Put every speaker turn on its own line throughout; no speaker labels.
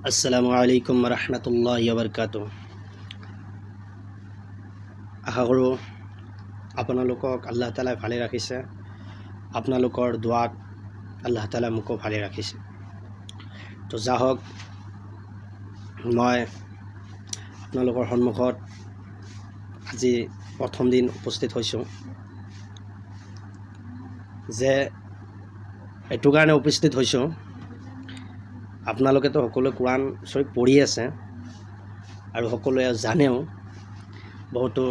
আসসালামু আলাইকুম ৰহমতুল্লাহি বৰকাত। আশা কৰোঁ আপোনালোকক আল্লাহ তালাই ভালে ৰাখিছে। আপোনালোকৰ দোৱাত আল্লাহ তালাই মোকো ভালে ৰাখিছে। তো যা হওক, মই আপোনালোকৰ সন্মুখত আজি প্ৰথম দিন উপস্থিত হৈছোঁ যে এইটো কাৰণে উপস্থিত হৈছোঁ, আপোনালোকেতো সকলোৱে কোৰাণ শ্বৰীফ পঢ়ি আছে আৰু সকলোৱে জানেও, বহুতো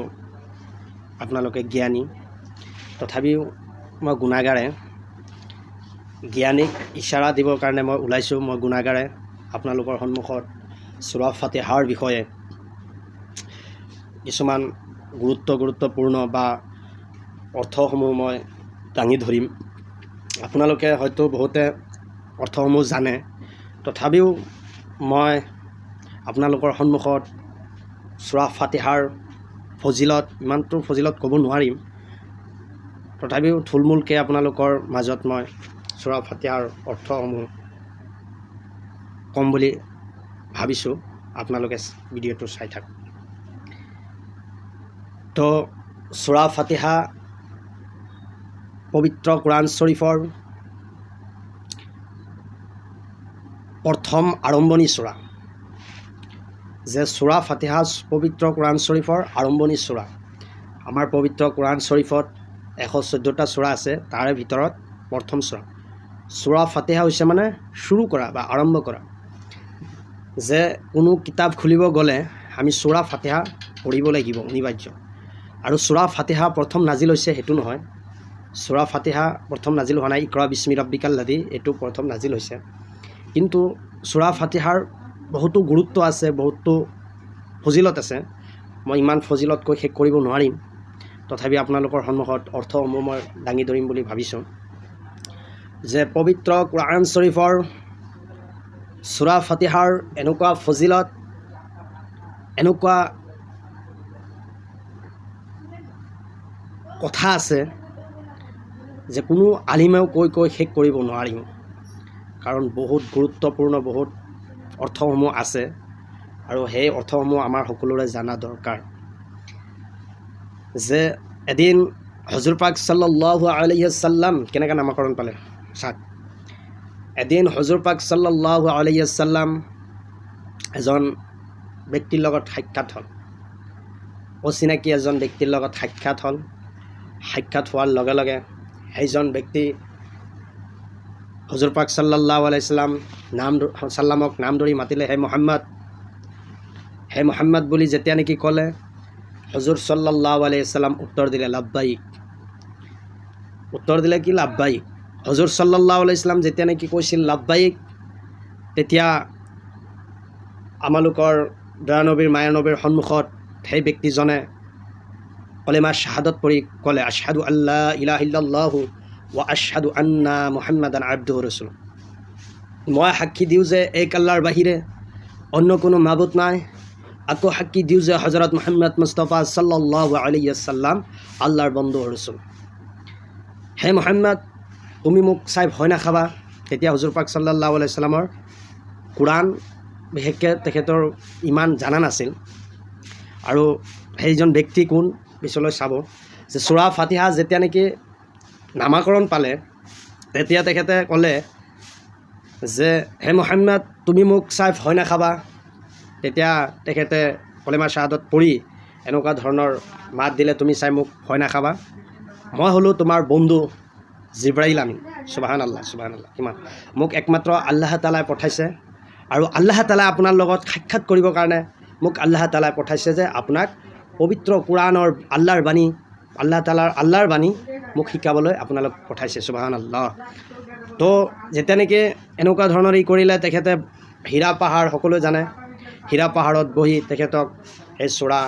আপোনালোকে জ্ঞানী। তথাপিও মই গুণাগাৰে জ্ঞানীক ইছাৰা দিবৰ কাৰণে মই ওলাইছোঁ। মই গুণাগাৰে আপোনালোকৰ সন্মুখত ছুৰা ফাতিহাৰ বিষয়ে কিছুমান গুৰুত্বপূৰ্ণ বা অৰ্থসমূহ মই দাঙি ধৰিম। আপোনালোকে হয়তো বহুতে অৰ্থসমূহ জানে, তথাপিও মই আপোনালোকৰ সন্মুখত ছুৰা ফাতিহাৰ ফজিলত ইমানটো ফজিলত ক'ব নোৱাৰিম, তথাপিও থুলমূলকৈ আপোনালোকৰ মাজত মই ছুৰা ফাতিহাৰ অৰ্থসমূহ ক'ম বুলি ভাবিছোঁ। আপোনালোকে ভিডিঅ'টো চাই থাকক। তো ছুৰা ফাতিহা পবিত্ৰ কোৰাণ শ্বৰীফৰ প্ৰথম আৰম্ভণি ছুৰা, যে ছুৰা ফাতিহা পবিত্ৰ কোৰাণ শ্বৰীফৰ আৰম্ভণি ছুৰা। আমাৰ পবিত্ৰ কোৰাণ শ্বৰীফত 114টা ছুৰা আছে, তাৰে ভিতৰত প্ৰথম ছুৰা ছুৰা ফাতিহা হৈছে মানে শুৰু কৰা বা আৰম্ভ কৰা। যে কোনো কিতাপ খুলিব গ'লে আমি ছুৰা ফাতিহা পঢ়িব লাগিব অনিবাৰ্য। আৰু ছুৰা ফাতিহা প্ৰথম নাজিল হৈছে সেইটো নহয়, ছুৰা ফাতিহা প্ৰথম নাজিল হোৱা নাই। ইকৰা বিস্মি ৰব্বিকাল লাদি এইটো প্ৰথম নাজিল হৈছে। কিন্তু ছুৰা ফাতিহাৰ বহুতো গুৰুত্ব আছে, বহুতো ফজিলত আছে। মই ইমান ফজিলত কৈ শেষ কৰিব নোৱাৰিম, তথাপি আপোনালোকৰ সন্মুখত অৰ্থসমূহ মই দাঙি ধৰিম বুলি ভাবিছোঁ। যে পবিত্ৰ কোৰআন শ্বৰীফৰ ছুৰা ফাতিহাৰ এনেকুৱা ফজিলত, এনেকুৱা কথা আছে যে কোনো আলিমেও কৈ কৈ শেষ কৰিব নোৱাৰিম, কাৰণ বহুত গুৰুত্বপূৰ্ণ বহুত অৰ্থসমূহ আছে আৰু সেই অৰ্থসমূহ আমাৰ সকলোৰে জনা দৰকাৰ। যে এদিন হজুৰ পাক সাল্লাল্লাহু আলাইহি ৱাছাল্লাম কেনেকৈ নামাকৰণ পালে চাওক। এদিন হজুৰ পাক সাল্লাল্লাহু আলাইহি ৱাছাল্লাম এজন ব্যক্তিৰ লগত সাক্ষাৎ হ'ল, অচিনাকি এজন ব্যক্তিৰ লগত সাক্ষাৎ হ'ল। সাক্ষাৎ হোৱাৰ লগে লগে সেইজন ব্যক্তি হজুৰ পাক সাল্লাল্লাহু আলাইহি ৱাছাল্লাম নাম সাল্লামক নাম ধৰি মাতিলে, হে মোহাম্মদ, হে মোহাম্মদ বুলি যেতিয়া নেকি ক'লে, হজুৰ সাল্লাল্লাহু আলাইহি ৱাছাল্লাম উত্তৰ দিলে লাব্বাইক। উত্তৰ দিলে কি? লাব্বাইক। হজুৰ সাল্লাল্লাহু আলাইহি ৱাছাল্লাম যেতিয়া নেকি কৈছিল লাব্বাইক, তেতিয়া আমালোকৰ দয়ানবীৰ মায়ানবীৰ সন্মুখত সেই ব্যক্তিজনে কলেমা শ্বাহাদত পঢ়ি ক'লে, আশহাদু আল্লা ইলাহা ইল্লাল্লাহু ওয়া আশহাদু আন্না মুহাম্মাদান আবদুহু ৰাসূলুহু। মই সাক্ষী দিওঁ যে এক আল্লাহৰ বাহিৰে অন্য কোনো মাবুদ নাই, আকৌ সাক্ষী দিওঁ যে হজৰত মুহাম্মদ মুস্তফা সাল্লাল্লাহু আলাইহি ৱাছাল্লাম আল্লাহৰ বন্ধু ৰসূল। হে মুহাম্মদ, তুমি মোক চাই ভয় নাখাবা। তেতিয়া হজুৰ পাক সাল্লাল্লাহু আলাইহি ৱাছাল্লামৰ কোৰাণ বিশেষকৈ তেখেতৰ ইমান জানা নাছিল, আৰু সেইজন ব্যক্তি কোন পিছলৈ চাব। যে ছুৰা ফাতিহা যেতিয়া নেকি নামাকৰণ পালে, তেতিয়া তেখেতে ক'লে যে হে মুহাম্মদ, তুমি মোক চাই ভয় নাখাবা। তেতিয়া তেখেতে কলেমা শ্বাহাদত পঢ়ি এনেকুৱা ধৰণৰ মাত দিলে, তুমি চাই মোক ভয় নাখাবা, মই হ'লোঁ তোমাৰ বন্ধু জিব্ৰাইল আমিন। সুবহান আল্লাহ, সুবহান আল্লাহ। কিমান মোক একমাত্ৰ আল্লাহ তালাই পঠাইছে, আৰু আল্লাহ তালাই আপোনাৰ লগত সাক্ষাৎ কৰিবৰ কাৰণে মোক আল্লাহ তালাই পঠাইছে যে আপোনাক পবিত্ৰ কোৰাণৰ আল্লাহৰ বাণী, আল্লাহ তালাৰ আল্লাহৰ বাণী মোক শিকাবলৈ আপোনালোক পঠাইছে। সুবহান আল্লাহ। তো যেতিয়া নেকি এনেকুৱা ধৰণৰ ই কৰিলে, তেখেতে হীৰা পাহাৰ সকলোৱে জানে, হীৰা পাহাৰত বহি তেখেতক সেই ছুৰা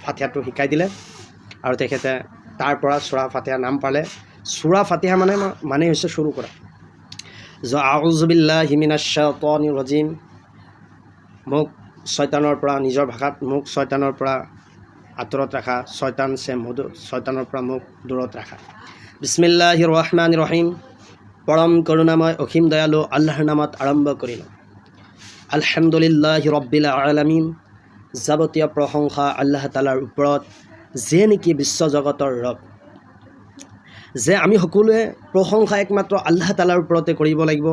ফাতিহাটো শিকাই দিলে, আৰু তেখেতে তাৰ পৰা ছুৰা ফাতিহা নাম পালে। ছুৰা ফাতিহা মানে মানে হৈছে শুৰু কৰা। আউযু বিল্লাহি মিনাশ শাইতানিৰ ৰাজিম, মোক ছয়তানৰ পৰা, নিজৰ ভাষাত মোক ছয়তানৰ পৰা আঁতৰত ৰাখা, ছয়তান চে মধু, ছয়তানৰ পৰা মোক দূৰত ৰাখা। বিছমিল্লাহিৰ ৰহমানিৰ ৰহিম, পৰম কৰোণাময় অসীম দয়ালু আল্লাহৰ নামত আৰম্ভ কৰিলোঁ। আলহামদুলিল্লাহ ৰব্বিল আলামিন। যাৱতীয় প্ৰশংসা আল্লাহ তালাৰ ওপৰত, যিয়ে নেকি বিশ্বজগতৰ ৰব। যে আমি সকলোৱে প্ৰশংসা একমাত্ৰ আল্লাহ তালাৰ ওপৰতে কৰিব লাগিব,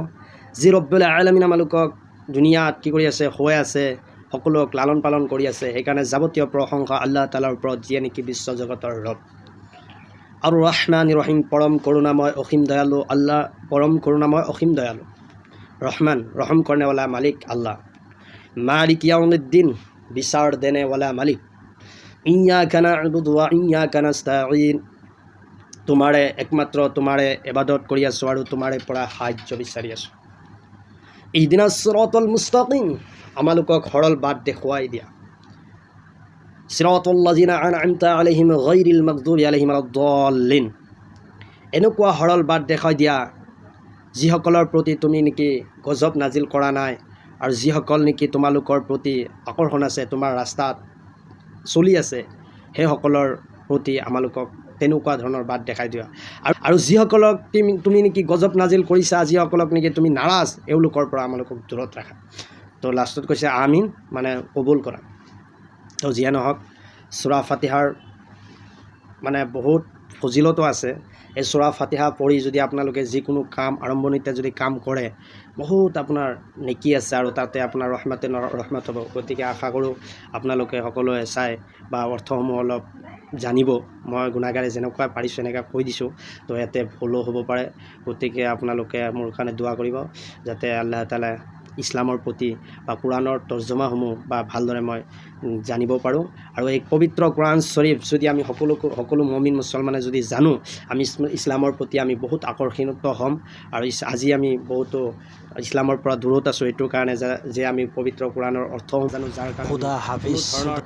যি ৰব্বুল আলামিন আমালোকক দুনিয়াত কি কৰি আছে, খুৱাই আছে, সকলোক লালন পালন কৰি আছে। সেইকাৰণে যাৱতীয় প্ৰশংসা আল্লাহ তালাৰ ওপৰত, যিয়ে নেকি বিশ্বজগতৰ ৰব। আৰু ৰহমান ৰহিম, পৰম কৰোণাময় অসীম দয়ালু আল্লাহ, পৰম কৰোণাময় অসীম দয়ালু। ৰহমান, रहम करने वाला मालिक আল্লাহ। मालिक यौमिद्दीन, বিচাৰ देने वाला मालिक। إياك نعبد وإياك نستعين, তোমাৰে, একমাত্ৰ তোমাৰে এবাদত কৰি আছোঁ আৰু তোমাৰে পৰা সাহায্য বিচাৰি আছোঁ। اهدنا الصراط المستقيم, আমালোকক সৰল বাট দেখুৱাই দিয়া। صراط الذين أنعمت عليهم غير المغضوب عليهم ولا الضالين, এনেকুৱা সৰল বাট দেখুৱাই দিয়া, যিসকলৰ প্ৰতি তুমি নেকি গজব নাজিল কৰা নাই আৰু যিসকল নেকি তোমালোকৰ প্ৰতি আকৰ্ষণ আছে, তোমাৰ ৰাস্তাত চলি আছে, সেইসকলৰ প্ৰতি আমালোকক তেনেকুৱা ধৰণৰ বাট দেখাই দিয়া। আৰু যিসকলক তুমি নেকি গজব নাজিল কৰিছা, যিসকলক নেকি তুমি নাৰাজ, এওঁলোকৰ পৰা আমালোকক দূৰত ৰাখা। তো লাষ্টত কৈছে আমিন, মানে কবুল কৰা। তো যিয়ে নহওক, চুৰা ফাতিহাৰ মানে বহুত ফজিলতো আছে। এই চুৰা ফাতিহা পঢ়ি যদি আপোনালোকে যিকোনো কাম আৰম্ভণিতে যদি কাম কৰে, বহুত আপোনাৰ নেকি আছে আৰু তাতে আপোনাৰ ৰহমতে ৰহমত হ'ব। গতিকে আশা কৰোঁ আপোনালোকে সকলোৱে চাই বা অৰ্থসমূহ অলপ জানিব। মই গুণাগাৰে যেনেকুৱা পাৰিছোঁ এনেকুৱা কৈ দিছোঁ, তো ইয়াতে ভুলো হ'ব পাৰে। গতিকে আপোনালোকে মোৰ কাৰণে দোৱা কৰিব, যাতে আল্লাহ তালাই ইছলামৰ প্ৰতি বা কোৰাণৰ তৰ্জমাসমূহ বা ভালদৰে মই জানিব পাৰোঁ। আৰু এই পবিত্ৰ কোৰাণ শ্বৰীফ যদি আমি সকলো মমিন মুছলমানে যদি জানো, আমি ইছলামৰ প্ৰতি আমি বহুত আকৰ্ষিত হ'ম। আৰু আজি আমি বহুতো ইছলামৰ পৰা দূৰত আছোঁ, এইটোৰ কাৰণে যে আমি পবিত্ৰ কোৰাণৰ অৰ্থ জানো, যাৰ কাৰণে
খুদা
কোনো
হাফিজ।
ধৰণৰ